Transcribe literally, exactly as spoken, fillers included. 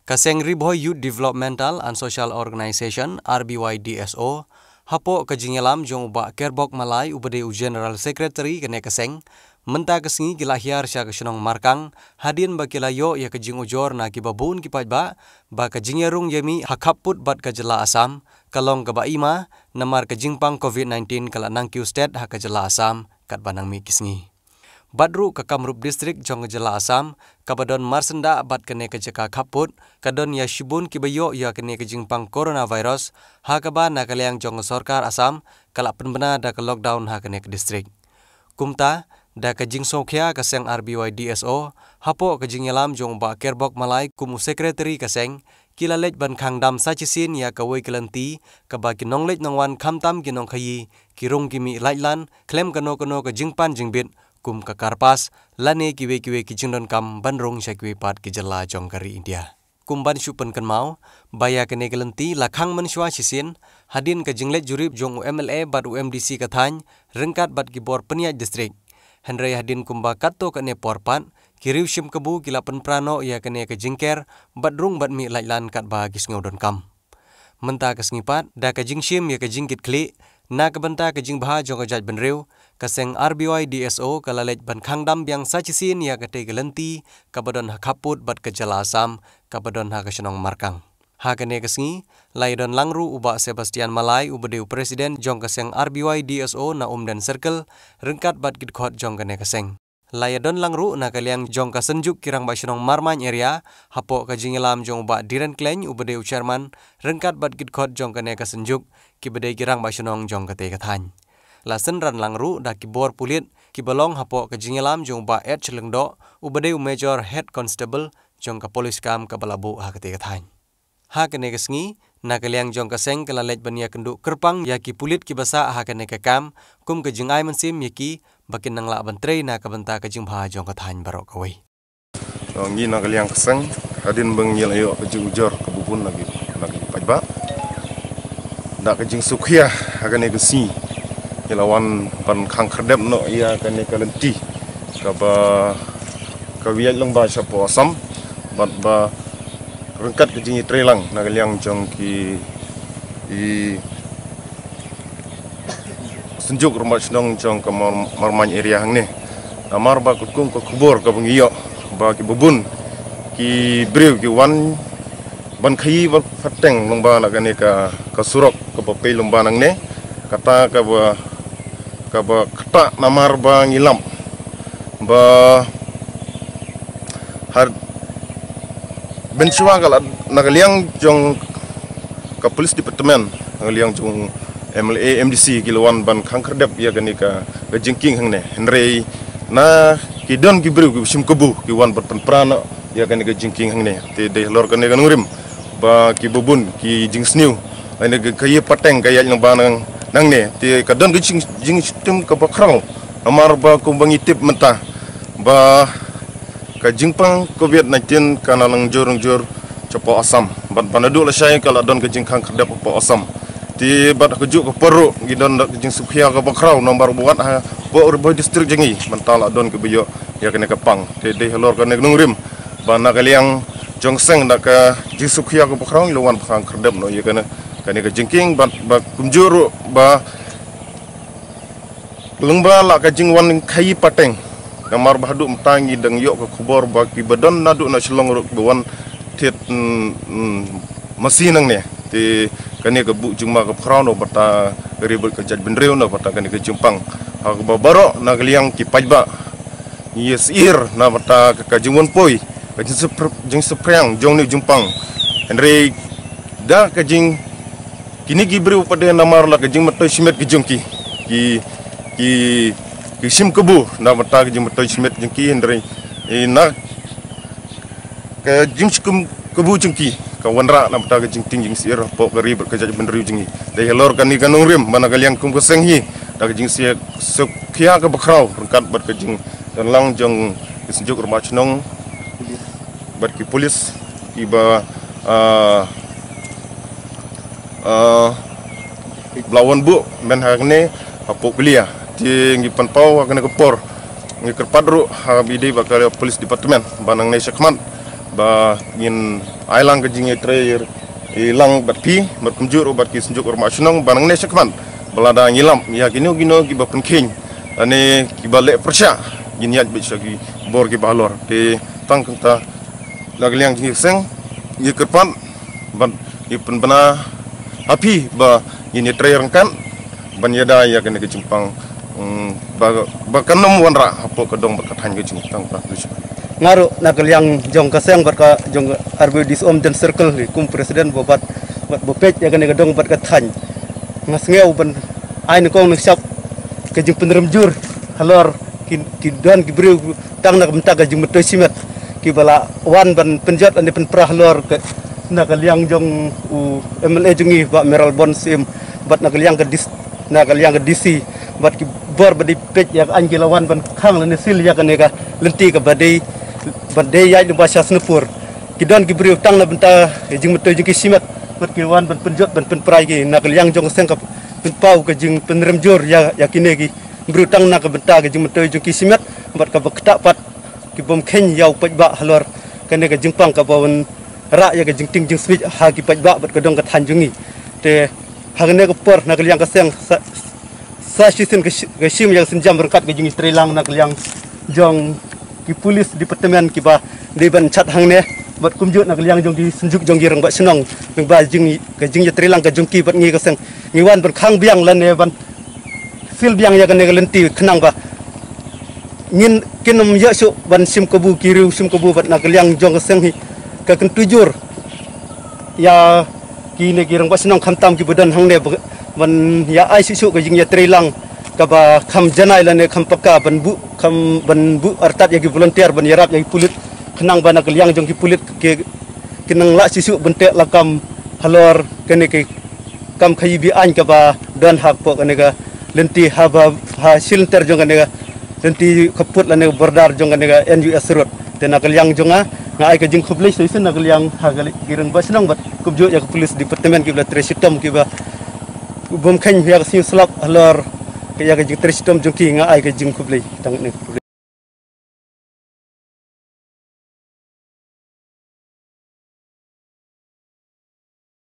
Ka seng Ri Bhoi Youth Developmental and Social Organization, R B Y D S O, hapoh ka jingïalam jong u Bah Kerbok Malai uba dei u General Secretary kane ka seng, mynta ka sngi ki la hiar sha ka shnong Markang, hadien ba ki la ïoh ïa ka jingujor na kiba bun ki paidbah ba ka jingïarung ïamih ha khappud bad ka jylla Assam ka long kaba ima, namar ka jingpang COVID nineteen ka la nang kiew stet ha ka jylla Assam katba nang mih ki sngi. Bad ruh ka Kamrup District jong ka jylla Assam, kaba don marsyndah bad kane ka jaka khappud, ka don ïa shibun kiba ïoh ïa kane ka jingpang coronavirus, ha kaba na ka liang jong ka sorkar Assam ka la pynbna da ka lockdown ha kane ka district. Kumta, da ka jingsngewkhia ka seng R B Y D S O, hapoh ka jingïalam jong u Bah Kerbok Malai kum u secretary ka seng, ki la leit ban khang dam sa shisien ïa kawei ka lynti kaba ki nongleit nongwan khamtam ki nongkhaïi ki rung ki mih laitlan khlem kano kano ka jingpan jingbit kum ka karpas lane kiwei kiwei ki jingdonkam ban rung sha kiwei pat ki jylla jong ka ri India. Kum ban shu pynkynmaw ba ïa kane ka lynti la khang mynshuwa shisien hadien ka jingleit jurip jong u M L A bad u M D C ka thaiñ ryngkat bad ki bor pynïaid district. Hynrei hadien kumba katto katne por pat, ki riew shim kabu ki la pynpra noh ïa kane ka jingker bad rung bad mih laitlan katba ki sngew donkam. Mynta ka sngi pat, da ka jingshim ïa ka jingkitkhlieh na ka bynta ka jingbha jong ka jaitbynriew, ka seng R B Y D S O ka la leit ban khang dam biang sa shisien ïa katei ka lynti kaba don ha khappud bad ka jylla Assam kaba don ha ka shnong Markang. Ha kane ka sngi, la ïadon lang ruh u Bah Sebastian Malai uba dei u president jong ka seng R B Y D S O na Umden Circle, ryngkat bad ki dkhot jong kane ka seng. La ïadon lang ruh na ka liang jong ka Synjuk ki Rangbah Shnong Marmain Area, hapoh ka jingïalam jong u Bah Diren Klein uba dei u chairman, ryngkat bad ki dkhot jong kane ka Synjuk, kiba dei ki Rangbah Shnong jong katei ka thaiñ. La synran lang ruh da ki bor pulit kiba long hapoh ka jingïalam jong u Bah H Lyngdoh uba dei u Major Head Constable jong ka police kam kaba la buh ha katei ka thaiñ. Ha kane ka sngi, na ka liang jong ka seng ka la leit ban ïakynduh kyrpang ïa ki pulit kiba sah ha kane ka kam, kum ka jingai mynsiem ïa ki ba kin nang lah ban trei na ka bynta ka jingbha jong ka thaiñ baroh kawei. Ngi na ka liang ka seng, hadien ba ngi la ïoh ka jingujor kaba bun na ki, na ki paidbah, da ka jingsngewkhia ha kane ka sngi ngi la wan ban khang khyrdep noh ïa kane ka lynti kaba, kaba ïaid lyngba shapoh Assam, bad ba ryngkat ka jingïatreilang na ka liang jong ki, ki Synjuk Rangbah Shnong jong ka Mar-, Marmain Area hangne. Namar ba katkum ka khubor kaba ngi ïoh ba kiba bun ki briew ki wan ban khaïi ban pateng lyngba na kane ka, ka surok kaba pei lyngba nangne, kata kaba, kaba kata namar ba ngi lap ba ha mynshuwa ka la, na ka liang jong ka police department, na ka liang jong M L A, M D C ki la wan ban khang khyrdep ïa kane ka, ka jingkieng hangne. Hynrei na ki don ki briew ki shim kabu ki wan ban pynpra noh ïa kane ka jingkieng hangne. Te dei halor kane ka nongrim ba kiba bun ki jingsniew, kane ka, ka ïa pateng ka ïaid lyngba nang, nangne. Te ka don ka jing, jingsheptieng kaba khraw namar ba kumba ngi tip mynta ba ka jingpang COVID nineteen ka na nang jur nang jur shapoh Assam. Bad, bad naduh lashai ka la don ka jingkhang khyrdep hapoh Assam. Te bad ha kajuh ka por ruh ngi don da ka jingsngewkhia kaba khraw namar ba wat hapoh Ri Bhoi District jong ngi mynta la don kiba ïoh ïa kane ka pang. Te dei halor kane ka nongrim ba na ka liang jong seng da ka jingsngewkhia kaba khraw ngi la wan ban khang khyrdep noh ïa kane, kane ka jingkieng bad, bad kumjuh ruh ba lyngba la ka jingwan khaïi pateng. Namar ba haduh mynta ngi dang ïoh ka khubor ba kiba don naduh na Shillong ruh kiba wan thied, mm, mm, masi nangne. Te kane ka buh jingma kaba khraw na bynta ka ri bad ka jaitbynriew na bynta kane ka jingpang. Ha kaba baroh na ka liang ki paidbah ngi ïa syier na bynta ka, ka jingwan poi, ka jingsngewpr-, jingsngewphriang jong une u jingpang. Hynrei da ka jing kine ki briew pat de namar la ka jingmyntoi shimet ki jong ki. Ki, ki, ki shim kabu na bynta ka jingmyntoi shimet jong ki hynrei, eh, na ka jingshim kabu jong ki ka wanrah na bynta ka jingtieng jingsyier hapoh ka ri bad ka jaitbynriew jong ngi. Dei halor kane ka nongrim ba na ka liang kum ka seng hi da ka jingsngewkhia kaba khraw ryngkat bad ka jingdonlang jong ki Synjuk Rangbah Shnong bad ki pulit kiba, ah, ah, ba la wan buh mynhynne hapoh Kulia. Te ngi pynpaw ha kane ka por ngi kyrpad ruh ha ba ïadei bad ka police department ba nangne shakhmat ba ngin ai lang ka jingïatreilang bad phi, bad kumjuh ruh bad ki synjuk rangbah shnong ba nangne shakhmat ba lada ngi lap ïa kino kino kiba pynkheiñ lane kiba leh pyrshah, ngin ïaid beit sha ki bor kiba halor. Te tang kumta, na ka liang jong ngi ka seng, ngi kyrpad bad ngi pynbna ha phi ba ngin ïatrei ryngkat ban ïada ïa kane ka jingpang, mm, ba, ba kan ym wanrah hapoh ka dong bad ka thaiñ ka jong ngi. Tang kumta. Nga ruh na ka liang jong ka seng bad ka jong ka R B D C Umden Circle hi kum president ba bat, bad ba peit ïa kane ka dong bad ka thaiñ, nga sngew ban ai nyngkong nyngshap ka jingpynrem jur halor ki, ki don ki briew tang na ka bynta ka jingmyntoi shimet kiba la wan ban pynjot lane pynpra halor ka, na ka liang jong u M L A jong ngi Bah Mayralborn Syiem, bad na ka liang ka dis-, na ka liang ka D C, bad ki bor ba dei peit ïa ka aiñ ki la wan ban khang lane seal ïa kane ka lynti kaba dei, ban dei ïaid lyngba sha Sonapur. Ki don ki briew tang na bynta ka jingmyntoi jong ki shimet, bad ki wan ban pynjot ban pynpra ïa ki. Na ka liang jong ka seng ka pynpaw ka jingpynrem jur ïa, ïa kine ki briew tang na ka bynta ka jingmyntoi jong ki shimet, bad kaba ktah pat ki bym kheiñ ïa u paidbah halor kane ka jingpang kaba wanrah ïa ka jingtieng jingsmiej ha ki paidbah bad ka dong ka thaiñ jong ngi. Te ha kane ka por na ka liang ka seng sa, sa shisien ka shi-, ka shim ïa ka sienjam ryngkat ka jingïatreilang na ka liang jong ki police department kiba dei ban shat hangne, bad kumjuh na ka liang jong ki synjuk jong ki rangbah shnong, lyngba jing, ka jingïatreilang ka jong ki bad ngi ka seng, ngi wan ban khang biang lane ban seal biang ïa kane ka lynti khnang ba ngin, kin ym ïoh shuh ban shim kabu ki riew shim kabu. Bad na ka liang jong ka seng hi ka kyntu jur ïa kine ki rangbah shnong khamtam kiba don hangne ba, ban ïa ai shuh shuh ka jingïatreilang kaba kham janai lane kham paka, ban buh kham, ban buh artat ïa ki volunteer ban ïarap ïa ki pulit, khnang ba na ka liang jong ki pulit ki, ki nang lah shuh shuh ban teh lakam halor kane ki kam khaïi be-aiñ kaba don hapoh kane ka lynti, haba ha shilynter jong kane ka lynti khappud lane ka border jong kane ka N U S road. Te na ka liang jong nga, nga ai ka jingkhublei sa shisien na ka liang ha ka li-, ki rangbah shnong bad kumjuh ïa ka police department kiba la trei shitom kiba bym kheiñ ïa ka sngi slap halor ka, ïa ka jingtrei shitom jong ki. Nga ai ka jingkhublei. Tang ne khublei.